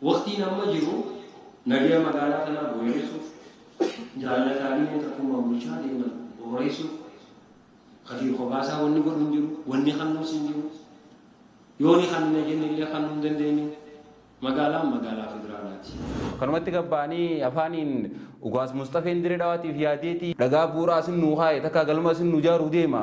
Waqtiin amma jiru nagaya magaalaa kanaa booressuuf, jaalala kaabinee tokkummaa bulchaa deeman booressuuf, Kadiir kophaasaa wanni godhu hin jiru, wanni kennuus hin jiru. Yoo ni kennina jenne illee kennuu hin dandeenyu. Magaalaan magaalaa federaalaati. Akkanumatti gabba'anii afaaniin Ugaas Musxafeen Dirree Dhawaatiif yaadeeti dhagaa bu'uuraa asin nuu kaaye, takkaa galma asin nu jaaruu deema.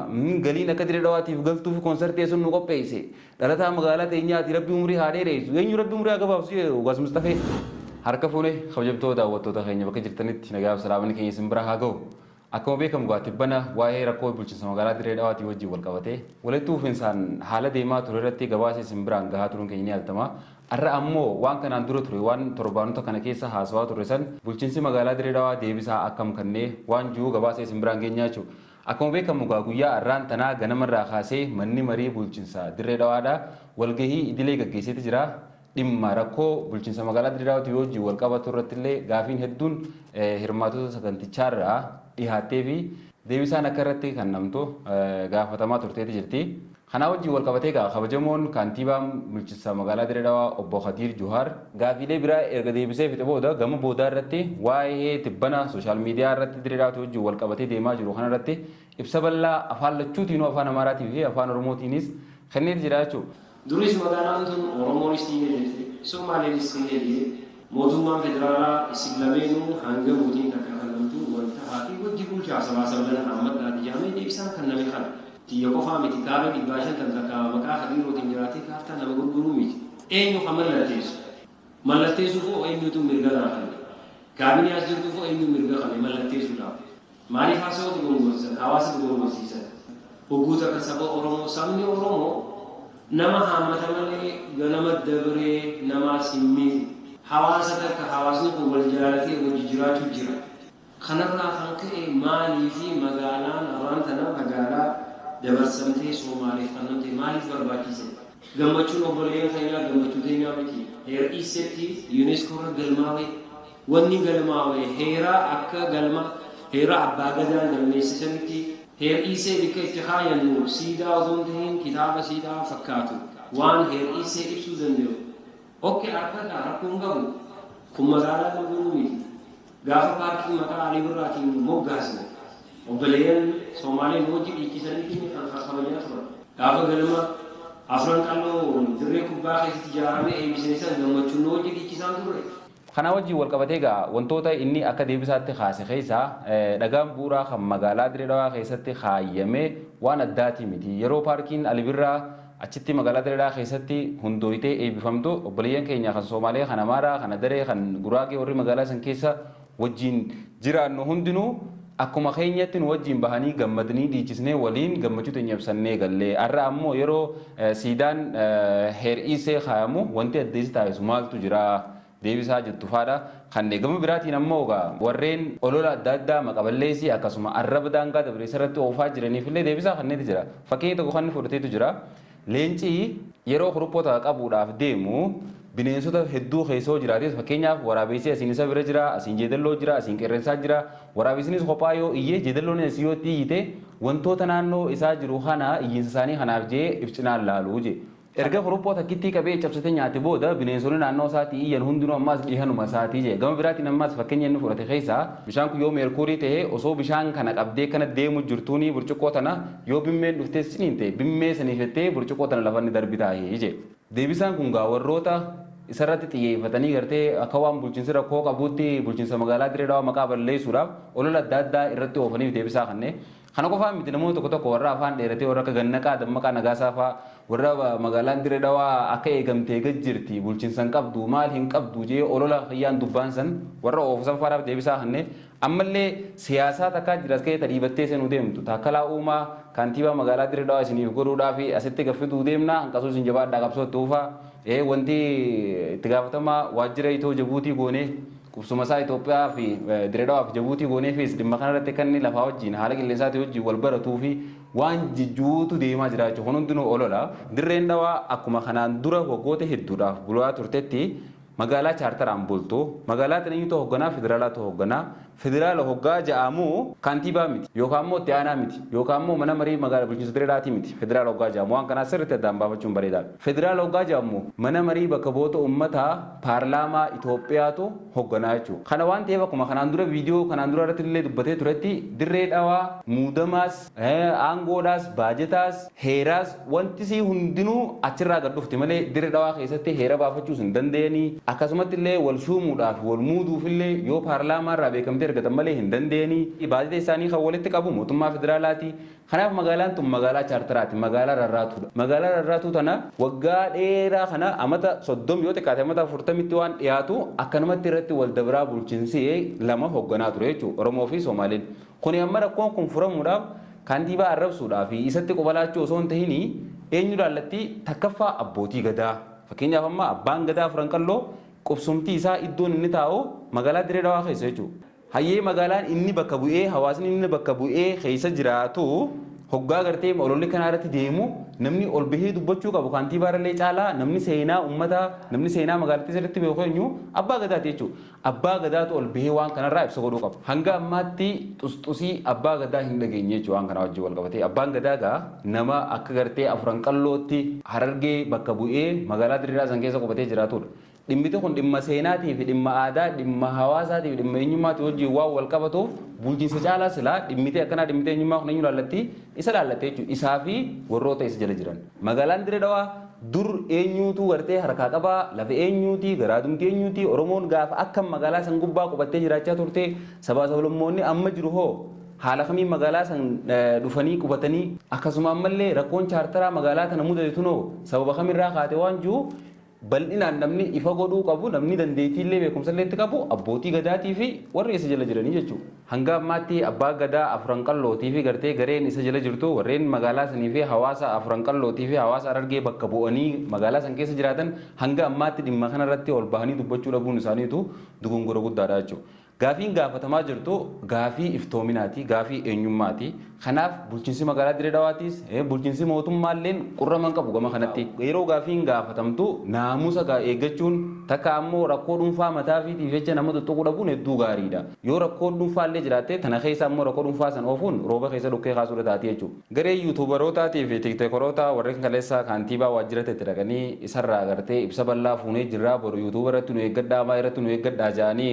Galiin akka Dirree Dhawaatiif galtuuf konsartii asin nu qopheesse. Dhalataa magaalaa teenyaati, Rabbi umrii haa dheereessu. Eenyu Rabbi umrii haa gabaabsu jedhe Ugaas Musxafee. Harka fuune kabajamtoota daawwattoota keenya, bakka jirtanitti nagaaf salaamanni keenya isin bira haa gahu. Akkuma beekamu egaa tibbana waa'ee rakkoo bulchinsa magaalaa Dirree Dhawaatii wajjin wal qabatee walitti fufinsaan haala deemaa ture irratti gabaasa isin biraan gahaa turuun keenya ni yaadatama. Har'a ammoo waan kanaan dura ture, waan torbaanota kana keessa haasawaa turre san, bulchinsi magaalaa Dirree Dhawaa deebisaa akkam kannee waan jiru gabaasa isin biraan geenyaa jechuudha. Akkuma beekamu egaa guyyaa har'aan tanaa ganamarraa kaasee manni marii bulchinsa Dirree Dhawaadha walgahii idilee gaggeesseeti jira. Dhimma rakkoo bulchinsa magaalaa Dirree Dhawaatii wajjin wal qabatu irrattillee gaafiin hedduun hirmaattota sagantichaarraa dhihaatteefi deebisaan akka irratti kennamtu gaafatamaa turteeti jirti. Kanaa wajjin wal qabatee egaa kabajamoon kaantiibaan bulchinsa magaalaa Dirree Dhawaa obbo Kadiir Juhaar gaafiilee biraa erga deebisee fixe booda, gama boodaa irratti waa'ee tibbana sooshaal miidiyaa irratti Dirree Dhawaatii wajjin wal qabatee deemaa jiru kana irratti ibsa bal'aa afaan lachuutiinuu, afaan Amaaraatii fi afaan Oromootiinis kenneeti jira jechuudha. Duris magaalaan tun Oromoonis tiyya jette, Somaaleenis tiyya jee, mootummaan federaalaa isin lameenuu hanga mootiin takka kannamtu wal tahaa fi wajji bulchaa, sabaa sablan haammadhaati jaamee deebisaan kanname kana. Tiyya qofaa miti, kaaree 550 takka maqaa Kadiirootiin jiraatee kaartaa nama gurguruu miti. Eenyu ka mallatteessu? Mallatteessuuf hoo eenyutu mirga naa kanne? Kaabinee as jirtuuf hoo eenyu mirga kanne mallatteessuudhaaf? Maaliif haasawa dogongorsiisan? Hawaasa dogongorsiisan. Hogguu takka saba Oromoo, sabni Oromoo nama haammata malee ganama dabree namaas hin miidhu. Hawaasa takka, hawaasni kun wal jaalatee wajji jiraachuu jira. Kanarraa kan ka'e maaliifi magaalaan har'aan tana magaalaa dabarsamtee Soomaaleef kannamte maaliif barbaachise? Gammachuun obboleeyyan keenyaa gammachuu teenyaa miti. Heer Iisetti UNESCO irra galmaawe. Wanni galmaawe heera akka galma heera Abbaa Gadaan galmeessisanitti, Heer Iisee bikka itti kaayannu siidaa odoo hin tahin kitaaba siidaa fakkaatu, waan Heer Iisee ibsuu danda'u. Ok, arkadhaa, rakkoo hin qabu. Kun magaalaa gurguruu miti. Gaafa paarkii maqaa Alii Birraatiin moggaasne obboleeyyan Soomaalee nu wajji dhiichisaniitiin kan kabajaa turan. Gaafa galma Afran Qalloo dirree kubbaa keessatti ijaaramee eebbisne san gammachuun nu wajji dhiichisaan turre. Kanaa wajjin wal qabatee egaa wantoota inni akka deebisaatti kaase keessaa, dhagaan bu'uuraa kan magaalaa Dirree Dhawaa keessatti kaayyame waan addaatii miti. Yeroo paarkiin Ali Birraa achitti magaalaa Dirree Dhawaa keessatti hundooytee eebbifamtu, obboleeyyan keenya kan Soomaalee, kan Amaaraa, kan Adaree, kan Guraagee, warri magaalaa san keessa wajjin jiraannu hundinuu akkuma keenyatti nu wajjin bahanii gammadnii, dhiichisnee, waliin gammachuu teenya ibsannee galle. Har'a ammoo yeroo siidaan Heer Iisee kaayamu wanti adda isa taasisu maaltu jira? Deebisaa jettu faadha kanne. Gama biraatiin ammoo egaa warreen olola adda addaa, maqaballeessii, akkasuma arraba daangaa dabre isarratti oofaa jiraniifillee deebisaa kanneeti jira. Fakkeenya tokko kan inni fudhateetu jira. Leenci yeroo kuruphoo takka qabuudhaaf deemu bineensota hedduu keessa yoo jiraates, fakkeenyaaf waraabessi asiin isa bira jira, asiin jeedalloo jira, asiin qeerrensaa jira. Waraabessinis kophaa yoo iyye, jeedalloonis asii yoo itti iyyite, wantoota naannoo isaa jiru kana iyyiinsa isaanii kanaaf jee if cinaan laalu jee. Erga kuruphoo takkittii qabee cabsatee nyaate booda, bineensonni naannoo isaatii iyyan hundinuu ammaas dhihanuma isaatii jedhe. Gama biraatiin ammaas fakkeenya inni fudhate keessaa, bishaan kun yoo meerkuurii ta'e, osoo bishaan kana qabdee akkana deemu jirtuunii burcuqqoo tana yoo bimmeen dhuftee si ciniinte, bimmee saniif jettee burcuqqoo tana lafa inni darbitaahi jedhe. Deebisaan kun gaa warroota isarratti xiyyeeffatanii gartee akka waan bulchinsi rakkoo qabuutti bulchinsa magaalaa Dirree Dhawaa maqaa balleessuudhaaf olola adda addaa irratti oofaniif deebisaa kanne. Kana qofaa miti, namoonni tokko tokko warra afaan dheeratee, warra akka Gannaqaa Dammaqaa Nagaasaa faa, warra magaalaan Dirree Dhawaa akka eegamtee gad jirti, bulchinsa hin qabdu, maal hin qabdu jee olola kiyyaan dubbaan san warra oofu san faadhaaf deebisaa kanne. Ammallee siyaasaa takkaa jira as keessa ta dhiibattee seenuu deemtu. Taakkalaa Uumaa kaantiibaa magaalaa Dirree Dhawaa isiniif godhuudhaafi asitti gad fiduu deemna, hanqasuu isin jabaadhaa, qabsoo itti fufaa. Wanti itti gaafatamaa waajjira Itoo Jabuutii goonee, qubsuma isaa Itoophiyaa fi Dirree Dhawaa fi Jabuutii gooneefis, dhimma kana irratti akka inni lafaa wajjin, haala qilleensaatii wajjin wal baratuu fi waan jijjuutu deemaa jira jechuudha. Kun hundinuu olola. Dirreen Dhawaa akkuma kanaan dura waggoota hedduudhaaf bulaa turtetti magaalaa chaartaraan bultu. Magaalaa tana eenyutu hoogganaa? Federaalaatu hoogganaa. Federaala hoggaa ja'amu kantiibaa miti yookaan immoo itti aanaa miti yookaan immoo mana marii magaalaa bulchiinsa Dirree Dhawaatii miti. Federaala hoggaa ja'amu waan kanaa sirriitti addaan baafachuun bareedaadha. Federaala hoggaa ja'amu mana marii bakka bu'oota uummataa paarlaamaa Itoophiyaatu hogganaa jechuudha. Kana waan ta'eef, akkuma kanaan dura viidiyoo kanaan dura irratti illee dubbatee turetti, Dirree Dhawaa muudamaas, aangoodhaas, baajetaas, heeraas, wanti sii hundinuu achirraa gad dhufti malee Dirree Dhawaa keessatti heera baafachuus hin danda'anii, akkasumatti illee wal shuumuudhaaf wal muuduuf illee yoo paarlaamaa irraa beekamtii argatan malee hin danda'anii. Baajeta isaanii kan walitti qabu mootummaa federaalaati. Kanaaf magaalaan tun magaalaa chaartaraati, magaalaa rarraatuudha. Magaalaa rarraatuu tana waggaa dheeraa kana, amata 30, yoo xiqqaate amata 40tti waan dhiyaatu, akkanumatti irratti wal dabraa bulchiinsi lama hoogganaa ture jechuudha, Oromoo fi Soomaaliin. Kuni amma rakkoon kun furamuudhaaf kantiibaa arrabsuudhaa fi isatti qubalaachuu osoo hin tahin, eenyu laallatti? Takkaffaa abbootii gadaa. Fakkeenyaaf, amma abbaan gadaa Afran Qalloo qubsumti isaa, iddoon inni taa'u magaalaa Dirree Dhawaa keessa jechuudha. Hayyee, magaalaan inni bakka bu'ee, hawaasni inni bakka bu'ee keessa jiraatu, hoggaa gartee ololli kanaa irratti deemu, namni ol bahee dubbachuu qabu kantiibaa irrallee caalaa, namni seenaa uummataa, namni seenaa magaalattii sirriitti beeku eenyu? Abbaa gadaati jechuudha. Abbaa gadaatu ol bahee waan kanarraa ibsa godhuu qaba. Hanga ammaatti xusxusii abbaa gadaa hin dhageenye jechuudha waan kana wajjin wal qabatee. Abbaan gadaa gaa nama akka gartee Afuran Qallootti Harargee bakka bu'ee magaalaa Dirree Dhawaa san keessa qubatee jiraatudha. Dhimmiti kun dhimma seenaatii fi dhimma aadaa, dhimma hawaasaatii fi dhimma eenyummaatii wajjin waan wal qabatuuf, bulchiinsa caalaa silaa dhimmiti akkanaa, dhimmiti eenyummaa kun eenyu laallatti? Isa laallatte jechuudha. Isaa fi warroota isa jala jiran. Magaalaan Dirree Dhawaa dur eenyuutu gartee harkaa qabaa, lafa eenyuuti, garaadumti eenyuuti, Oromoon gaafa akkam magaalaa san gubbaa qubattee jiraachaa turte, sabaa sablammoonni amma jiru hoo haala kamiin magaalaa san dhufanii qubatanii, akkasuma ammallee rakkoon chaartaraa magaalaa tana mudate tunoo sababa kamirraa kaate waan jiru bal'inaan namni ifa godhuu qabu, namni dandeettiillee beekumsallee itti qabu, abbootii gadaatii fi warri isa jala jiranii jechuudha. Hanga ammaatti abbaa gadaa Afuran Qallootii fi gartee gareen isa jala jirtu, warreen magaalaa sanii fi hawaasa Afuran Qallootii fi hawaasa Harargee bakka bu'anii magaalaa san keessa jiraatan, hanga ammaatti dhimma kanarratti ol bahanii dubbachuu dhabuun isaaniitu dogongora guddaadha jechuudha. Gaafiin gaafatamaa jirtu gaafii iftoominaati, gaafii eenyummaati. Kanaaf bulchiinsi magaalaa Dirree Dhawaatiis, bulchiinsi mootummaalleen qurrama hin qabu gama kanatti. Yeroo gaafiin gaafatamtu naamusa eeggachuun, takka ammoo rakkoo dhuunfaa mataa ofiitiif jecha nama tuttuquu dhabuun hedduu gaariidha. Yoo rakkoon dhuunfaallee jiraatte, tana keessa ammoo rakkoo dhuunfaa san oofuun rooba keessa dhukkee kaasuudha taati jechuudha. Garee YouTuberootaatii fi TikTokeroota warreen kaleessa kaantiibaa waajjira itti dhaqanii isarraa gartee ibsa bal'aa fuunee jirraa, boru YouTube irratti nu eeggadhaa, maa irratti nu eeggadhaa jedhanii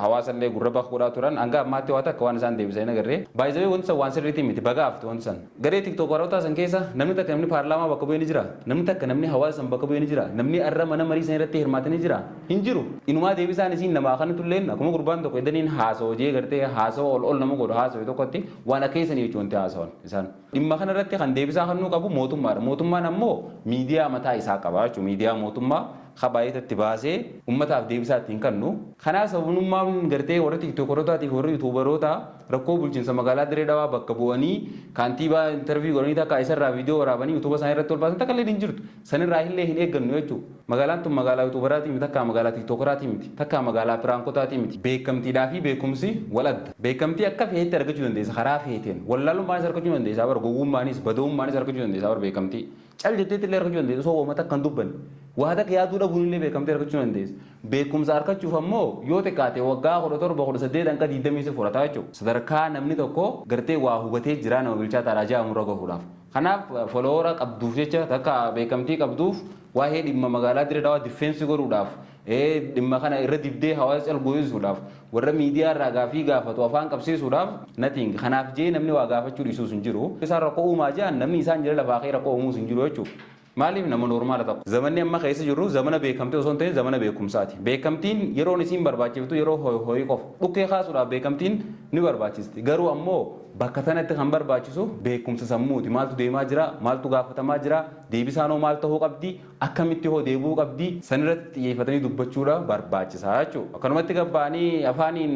hawaasallee gurra bakka godhaa turan, hanga ammaatti waa takka waan isaan deebisan hin agarre. Baay'ee wanti san waan sirriitii miti, baga hafte wanti san. Garee TikTokeroota san keessa namni takka namni paarlaamaa bakka bu'ee ni jira. Namni takka namni hawaasa san bakka bu'ee ni jira. Namni arra mana marii san irratti hirmaate ni jira. Hin jiru. Inumaa deebisaan isiin namaa kanatulleen akkuma gurbaan tokko edaniin haasa'u jee gartee haasa'u ol ol nama godhu haasa'u tokkotti waan akka isanii jechuun wanti haasawan isaan. Dhimma kana irratti kan deebisaa kennuu qabu mootummaadha. Mootummaan ammoo miidiyaa mataa isaa qaba jechuudha. Miidiyaa mootummaa kabaayitatti baasee uummataaf deebisaa ittiin kennu. Kanaaf sababnummaan gartee warri TikTokerootatii fi warri YouTuberoota rakkoo bulchiinsa magaalaa Dirree Dhawaa bakka bu'anii kaantiibaa interview godhanii, takka isarraa viidiyoo waraabanii YouTube isaanii irratti ol baasan takka illee hin jirtu. Sanirraa illee hin eeggannu jechuudha. Magaalaan tun magaalaa YouTuberaatii miti, takka magaalaa TikTokeraatii miti, takka magaalaa piraankotaatii miti. Beekamtiidhaa fi beekumsi wal adda. Beekamtii akka feetti argachuu dandeessa karaa feeteen. Wallaalummaanis argachuu dandeessa bara, gowwummaanis bada'ummaanis argachuu dandeessa bara beekamtii. Cal jetteetti illee argachuu dandeessa osoo uummata akka hin dubbanne. Waa takka yaaduu dhabuun illee beekamtii argachuu dandeessa. Beekumsa argachuuf ammoo yoo xiqqaate waggaa 17, 18 hanga 20 si fudhata jechuudha. Sadarkaa namni tokko gartee waa hubatee jira, nama bilchaataadha jedhamu irra gahuudhaaf. Kanaaf follower qabduuf jecha, takka beekamtii qabduuf, waa'ee dhimma magaalaa Dirree Dhawaa defense godhuudhaaf, dhimma kana irra dibdee hawaasa calqisiisuudhaaf, warra miidiyaa irraa gaafii gaafatu afaan qabsiisuudhaaf nothing. Kanaaf jee namni waa gaafachuu dhiisuus hin jiru. Isaan rakkoo uumaa jedhan, namni isaan jala lafaa ka'ee rakkoo uumuus hin jiru jechuudha. Maaliif nama normal tokko. Zamanni amma keessa jirru zamana beekamtii osoo hin ta'in zamana beekumsaati. Beekamtiin yeroon isiin barbaachiftu yeroo ho'i ho'i qofa. Dhukkee kaasuudhaaf beekamtiin ni barbaachisti. Garuu ammoo bakka tanatti kan barbaachisu beekumsa sammuuti. Maaltu deemaa jira? Maaltu gaafatamaa jira? Deebisaan hoo maal ta'uu qabdi? Akkamitti hoo deebi'uu qabdi? Sanirratti xiyyeeffatanii dubbachuudha barbaachisaa jechuudha. Akkanumatti gabba'anii afaaniin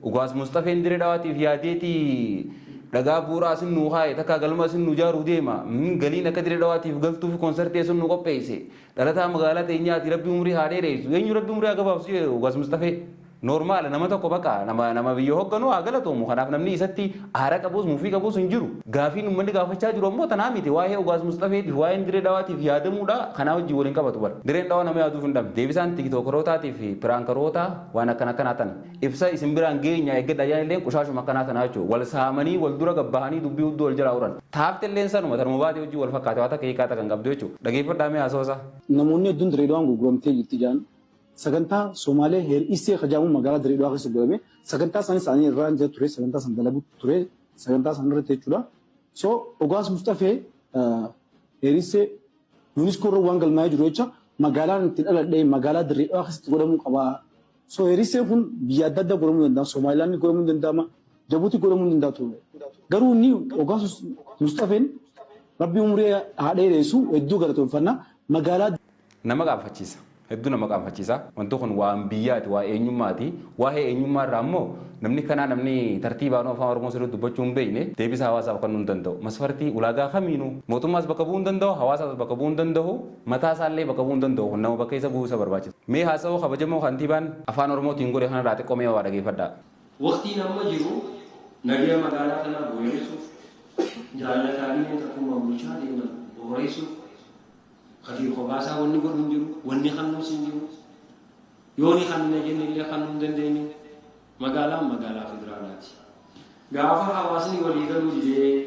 Ugaas Mustafeen Dirree Dhawaatiif yaadeetii dhagaa bu'uuraa asin nuu kaa'e, takka galma asin nu ijaaruu deema. Galiin akka Dirree Dhawaatiif galtuuf konsartii asin nu qopheesse. Dhalataa magaalaa teenyaati, rabbi umurii haa dheeressu. Eenyu rabbi umurii haa gabaabsu jee Ugaas Mustafee? Normaala nama tokko bakka nama biyya hoogganu haa galatoomu. Kanaaf namni isatti aara qabus mufii qabus hin jiru. Gaafiin uummanni gaafachaa jiru ammoo tanaa miti. Waa'ee Ugaas Mustafeetiif waa'een Dirree Dhawaatiif yaadamuudha kanaa wajjin waliin qabatu bara. Dirreen Dhawaa nama yaaduuf hin dhabne. Deebisaan tiktookerootaatiif fi piraankaroota waan akkana akkanaa tana. Ibsa isin biraan geenya eeggadha ayaan illee qushaashuma akkanaa tanaa jechuudha. Wal saamanii wal dura gabbahanii dubbii hudduu wal jalaa uran. Taafte illee sanuma tanuma baatee hojii wal fakkaate waan takka hiikaa kan qabdu jechuudha. Dhageeffadhaa mee haasawaa. Namoonni hedduun Dirree Dhawaan gurguramtee jirti jedhan. Sagantaa Somaalee Heer'isee Kajaamu magaalaa Dirree Dhawaa keessa godhame sagantaa isaanii isaanii irraa jira ture sagantaa san dalagu ture sagantaa san irratti jechuudha. So Ugaas Mustafee Heer'isee UNESCO irra waan galmaa'ee jiru jecha magaalaan itti dhaladhee magaalaa Dirree Dhawaa keessatti godhamuu qaba. So Heer'iseen kun biyya adda addaa godhamuu danda'a. Somaalilaand godhamuu danda'ama. Jabuuti godhamuu danda'a ture. Garuu inni Ugaas Mustafeen rabbi umurii haa dheeressu hedduu galatoomfanna magaalaa Nama gaafachiisa. Hedduu nama qaanfachiisa. Wanti kun waan biyyaati, waa eenyummaati. Waa'ee eenyummaa irraa ammoo namni kanaa namni tartiibaan afaan Oromoo sirriitti dubbachuu hin beekne deebisa hawaasaaf kennuu hin danda'u. Masfartii ulaagaa kamiinuu mootummaas bakka bu'uu hin danda'u, hawaasaas bakka bu'uu hin danda'u, mataa isaallee bakka bu'uu hin danda'u. Kun nama bakka isa bu'uu isa barbaachisa. Mee haasawoo kabajamoo kantiibaan afaan Oromootiin godhe kanarraa xiqqoo mee waa dhageeffadhaa. Waqtiin amma jiru nagaya magaalaa kanaa booreessuuf jaallatanii tokkummaa bulchaa deeman booreessuuf Kadiir kophaa wanni godhu hin jiru, wanni kannuus hin jiru. Yoo ni kanne jenne illee kannuu hin dandeenyu. Magaalaan magaalaa federaalaati. Gaafa hawaasni walii galuu didee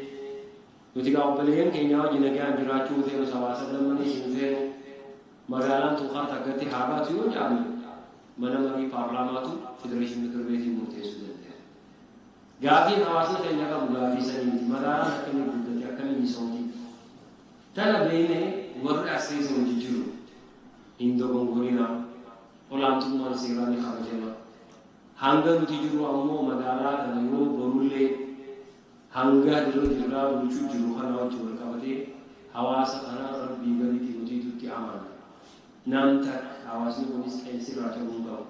nuti gaa obboleeyyan keenyaa wajjin nagaan jiraachuu feenu hawaasa lammanii hin feenu magaalaan tuuqaa takkatti haa baatu yoo jedhame mana marii paarlaamaatu federeeshinii ምክር ቤtiin murteessuu danda'a. Gaafiin hawaasni keenya qabu gaafii sanii miti. Magaalaan akkamii guddate akkamii misoomti. Tana beeknee warri as keessa hojii jiru hin dogongorinaa olaantummaan seeraa ni kabajama. Hanga nuti jiru ammoo magaalaa kana yoo borullee hanga dirra jirraa bulchuu jiru kana wajji wal qabatee hawaasa kana rabbii gaditti nutiitutti amana. Nam takka hawaasni kunis qeensirraa ta'uu hin qabu.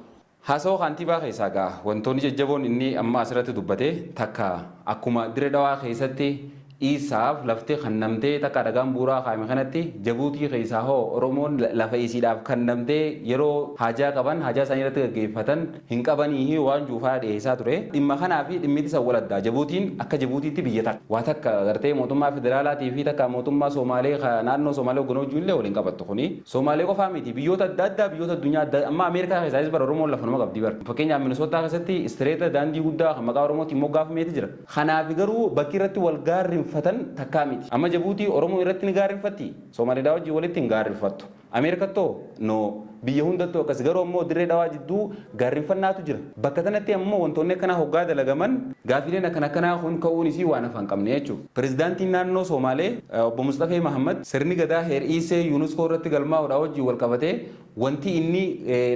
Haasawaa kantiibaa keessaa gaa wantoonni jajjaboon inni amma asirratti dubbate takka akkuma Dirree Dhawaa keessatti isaaf laftee kannamtee takka dhagaan bu'uuraa kaa'ame kanatti Jabuutii keessaa hoo Oromoon lafa isiidhaaf kannamtee yeroo haajaa qaban haajaa isaanii irratti gaggeeffatan hin qabanii waan juufaa dhiyeessaa ture. Dhimma kanaa fi dhimmi isa wal addaa Jabuutiin akka Jabuutiitti biyya takka waa takka gartee mootummaa federaalaatii fi takka mootummaa Somaalee naannoo Somaalee hoogganuu wajjin illee waliin qabattu kuni Somaalee qofaa miti biyyoota adda addaa biyyoota addunyaa adda amma Ameerikaa keessaas bara Oromoon lafa nama qabdi bara. Fakkeenyaaf Minisootaa keessatti istireeta daandii guddaa kan maqaa Oromootiin moggaafameeti jira. Kanaaf garuu bakki irratti wal gaarrinfatan takkaa miti. Amma Jabuutii Oromoo irratti ni gaarrinfatti. Somaaliidhaa wajjin walitti hin gaarrinfattu. Ameerikattoo no biyya hundattuu akkas garuu ammoo Dirree Dhawaa jidduu gaarrinfannaatu jira. Bakka kanatti ammoo wantoonni akkanaa hoggaa dalagaman gaafileen akkana akkanaa kun ka'uun isii waan afaan qabne jechuudha. Pirezidaantiin naannoo Somaalee obbo Mustafee Mahammad sirni gadaa Heer'iisee UNESCO irratti galmaa'uudhaa wajjin wal qabatee wanti inni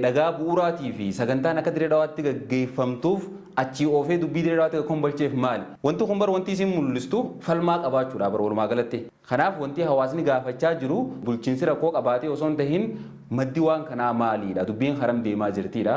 dhagaa bu'uuraatii fi sagantaan akka Dirree Dhawaatti gaggeeffamtuuf achii oofee dubbii Dirree Dhawaatti kombolcheef maali? Wanti kun bar wanti isin mul'istu falmaa qabaachuudha bar walumaa galatti. Kanaaf wanti hawaasni gaafachaa jiru bulchiinsi rakkoo qabaatee osoo hin tahin maddi waan kanaa maaliidha? Dubbiin haram deemaa jirtiidha.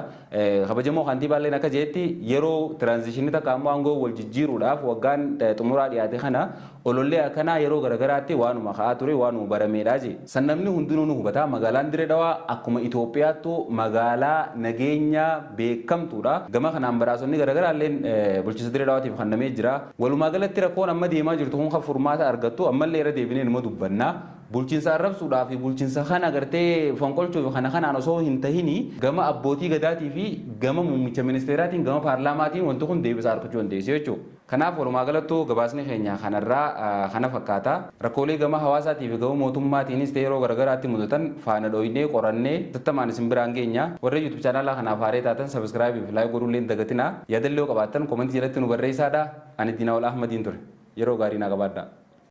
Kabajamoo kantiibaalleen akka jeetti yeroo tiraanzishinii takka ammoo aangoo wal jijjiiruudhaaf waggaan xumuraa dhiyaate kana olollee akkanaa yeroo garagaraatti waanuma ka'aa ture waanuma barameedha jee. San namni hundinuu nu hubata. Magaalaan Dirree Dhawaa akkuma Itoophiyaattu magaalaa nageenya beekamtuudha. Gama kanaan badhaasonni garagaraalleen bulchiinsa Dirree Dhawaatiif kennamee jira. Walumaa galatti rakkoon amma deemaa jirtu kun kan furmaata argattu ammallee irra deebinee numa dubbanna. Bulchiinsa arrabsuudhaa fi bulchiinsa kana gartee fonqolchuu fi kana kanaan osoo hin tahini gama abbootii gadaatii fi gama muummicha ministeeraatiin gama paarlaamaatiin wanti kun deebisaa argachuu dandeessu jechuudha. Kanaaf walumaa galattuu gabaasni keenya kanarraa kana fakkaata. Rakkoolee gama hawaasaatii fi gama mootummaatiinis ta'e yeroo garagaraatti mudatan faana dhooynee qorannee tattamaan isin biraan geenya. Warra YouTube chaanaalaa kanaaf haaree taatan subscribe fi like godhuullee hin dagatinaa. Yaadallee yoo qabaattan komentii jalatti nu barreessaadha. Ani Diinaawol Ahmadiin ture. Yeroo gaarii naa qabaadhaa.